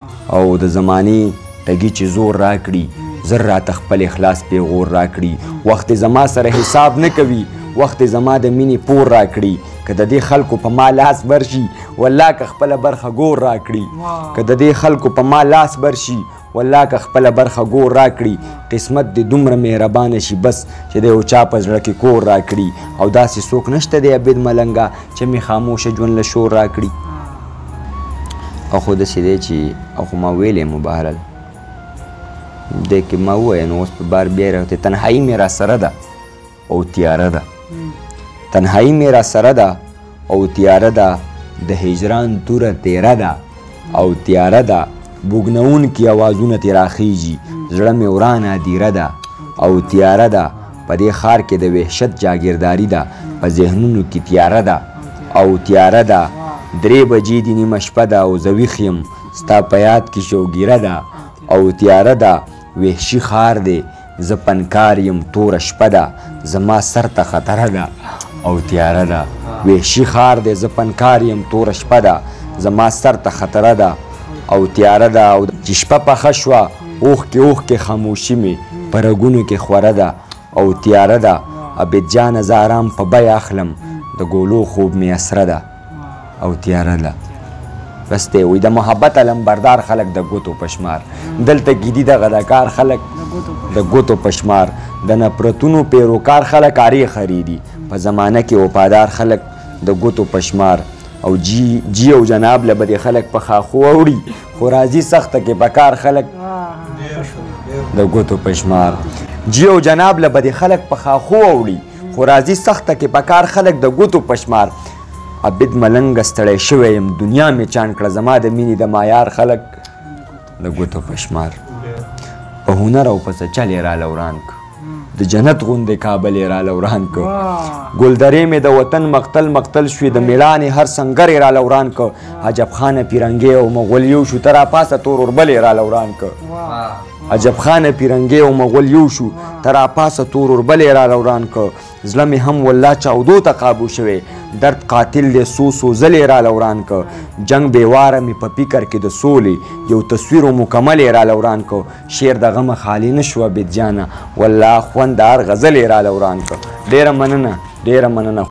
او د زمانې ټګي چې زور راکړي، زر راته خپل اخلاص پیغور راکړي. وخت زما سره حساب نه کوي، وخت زما د مینې پور راکړي. که د دې خلکو په ما لاس برشي، والله که خپله برخه ګور راکړي. که د دې خلکو په ما لاس برشي، والله که خپله برخه ګور راکړي. قسمت دې دومره مهربانه شي بس چې د یو چا په زړه کې کور راکړي. او داسې څوک نشته دی عابد ملنګه چې مې خاموشه ژوند له شور راکړي. او خو داسې دی چې او خو ما ویلی مو بهرحال دی کې ما ووایه، نو اوس په بار بیا راغلی. تنهایی مې راسره ده او تیاره ده، تنهایی مې راسره ده او تیاره ده، د هجران توره تیره ده او تیاره ده، بوږنوونکي اوازونه ترې راخیږي، زړه مې ورانه هدیره ده او تیاره ده. په دې ښار کې د وحشت جاګیرداري ده، په ذهنونو کې تیاره ده او تیاره ده. 3 بجې دي، نیمه شپه ده او زه ویښ یم، ستا په یاد کې شوګیره ده او تیاره ده. وحشي ښار دی، زه پنکار یم، توره شپه ده، زما سر ته خطره ده او تیاره ده. وحشي ښار دی، زه پنکار یم، توره شپه ده، زما سر ته خطره ده او تیاره ده. او چې شپه پخه شوه، اوښکې اوښکې خاموشي مې په رګونو کې خوره ده او تیاره ده. عابد جانه زه ارام په بیه اخلم، د ګولو خوب مې اسره ده او تیاره ده. بس دی وایي د محبت علمبردار خلک د ګوتو په شمار، دلته کې دي دغه د کار خلک د ګوتو په شمار، د نفرتونو پیروکار خلک ارې خرې دي، په زمانه کې وفادار خلک د ګوتو په شمار. او جی جی او جناب له به دې خلک په خاښو اوړي، خو راځي سخته کې په کار خلک د ګوتو په شمار. جی او جناب له به دې خلک په خاښو اوړي، خو راځي سخته کې په کار خلک د ګوتو په شمار. عابد ملنګ ستړی شوی یم، دنیا مې چاڼ کړه، زما د مینې د معیار خلک د ګوتو په شمار. په هنر او په څه چل یې راله وران کړ، د جنت غوندې کابل یې راله وران کړ. ګلدرې مې د وطن مقتل مقتل شوې، د مېړانې هر سنګر یې راله وران کړ. عجب خانه پیرنګی او مغول یو شو، ته راپاڅه تور اوربل یې راله وران کړ. عجب خانه پیرنګی او مغول یو شو، ته راپاڅه تور اوربل یې راله وران کړ. زړه مې هم والله چاودو ته قابو شوی، درد قاتل دی څو څو ځلې یې راله وران کړ. جنګ بې واره مې په فکر کې د سولې یو تصویر او مکمل یې راله وران کړ. شعر د غمه خالي نه شو عابد جانه، والله خوند د هر غزل یې راله وران کړ. ډېره مننه، ډېره مننه.